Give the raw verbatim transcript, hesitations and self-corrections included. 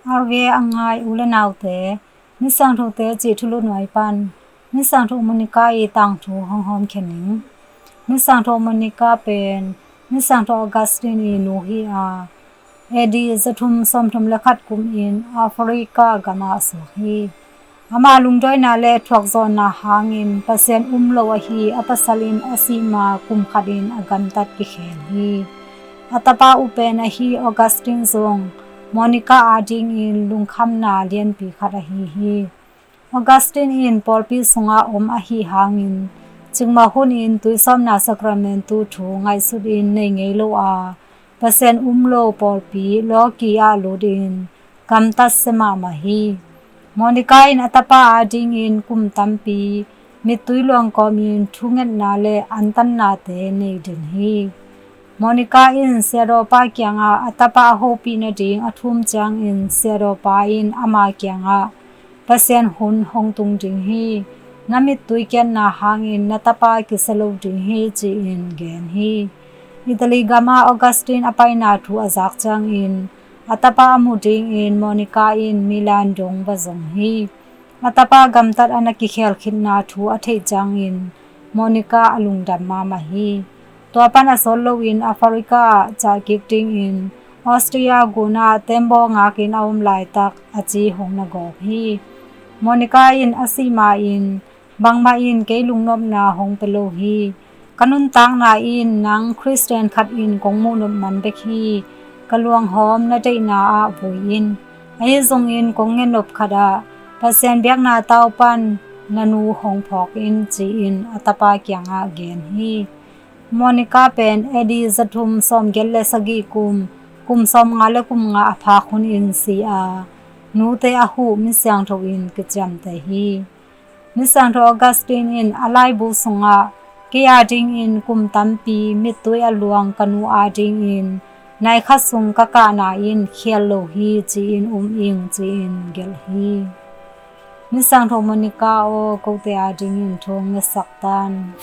R V A a ngai u le naute, Misiangthote cih thulu nuai pan Misiangtho Monica ii tangthu hong hawmkhia ning. Misiangtho Monica pen Misiangtho Augustine ii nu hi a, A D zathum sawmthum le khat kumin Africa gamah a suak hi. Ama lungdawina le thuakzawhna hangin Pasian um lo ahi a pasal in a sih ma kum khatin a gamtat kikhel hi. A tapa upen ahi Augustine zong Monica adingin lungkhamna lianpi khat ahi hi. Augustine in pawlpi sungah om ahi hangin cikmah hunin tuisawpna sakramentu thu ngaihsutin nei ngei lo a, Pasian um lo pawlpi lawki ah lutin gamtat sia mahmah hi. Monica in a tapa adingin kum tampi mittui luang kawmin thungetna le antannate nei den hi. Monica in siadawpa kiangah a tapa a hopih nading a thum ciangin siadawpa in ama kiangah Pasian hun hong tung ding hi. Na mittui kiatna hangin na tapa kisia lo ding hi ci-in gen hi. Italy gamah Augustine a paina thu a zak ciangin a tapa a mu dingin Monica in Milan dong va zong hi. A tapa gamtat a na kikhel khitna thu a theih ciangin Monica a lungdam mahmah hi. Tua pan a sawt loin Africa ah cah kik dingin Austria gunah tembaw ngakin a om laitak a ci hong na gawp hi. Monica in a sih ma-in bangmah in kei lungnopna hong pia lo hi. Ka nuntakna in nang Khristian khat in kong muhnop man bek hi. Ka luanghawm na deihna ah vui in. Ahi zongin kong ngenop khat ah Pasian biakna tau pan na nu hong phawk in ci-in a tapa kiangah gen hi. Monica pen A D zathum sawmgiat le sagih kum, kum sawmnga le kum nga a phak hunin si a, nute a huh misiangtho in kiciamteh hi. Misiangtho Augustine in a laibu sungah kei adingin kum tampi mittui a luang ka nu adingin nai khat sung ka kahna in khial lo hi ci-in um ing ci-in gelh hi. Misiangtho Monica aw, kote adingin thu hong ngetsak tan.